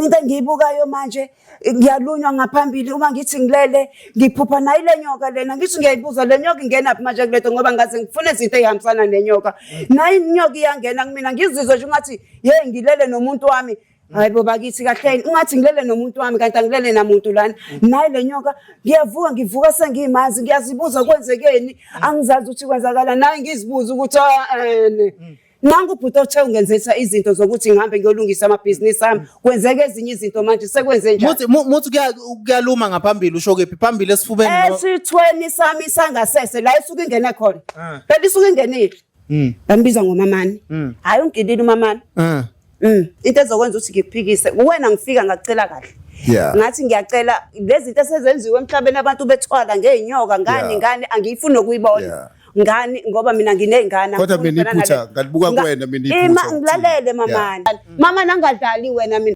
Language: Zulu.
Mina into engiyibukayo manje, ngiyalunywa ngaphambili uma ngithi ngilele, ngiphupha nayo le nyoka lena. Ngithi ngiyayibuza le nyoka ingenaphi manje kuleto, ngoba ngaze ngifune izinto ey'hambisana nenyoka. Nayo inyoka iyangena kumina, ngizizwe nje ungathi yeyi ngilele nomuntu wami. Hayi bo bakithi, kahleni, ungathi ngilele nomuntu wami kanti angilele namuntu lana. Nayi le nyoka, ngiyavuka, ngivuka sengiyimanzi, ngiyazibuza kwenzekeni, angizazi ukuthi kwenzakala. Naye ngizibuza ukuthi ah, ene. Nangu ubhuti othe ungenzisa izinto zokuthi ngihambe ngiyolungisa amabhizinisi ami. Kwenzeka ezinye izinto manje, sekwenze njani? Muthi kuyaluma ngaphambili, usho kephi? Phambili esifubeni Esithweni sami sangasese la isuke ingene khona. Phela isuke ingenile. Bambiza ngomamani. Hayi, ungilile umamani. Into ezokwenza ukuthi ngikuphikise wena, ngifika ngakucela kahle. Ngathi ngiyacela, lezi zinto esezenziwe emhlabeni, abantu bethwala ngey'nyoka ngani ngani, angiyifuni nokuyibona. Ngani? Ngoba mina nginey'ngane. Kodwa angifuni mina ukubhekana iphutha ngalibuka kuwena mina iphutha Ima ukuthini. ngilalele mamani. Mama, nangadlali wena mina.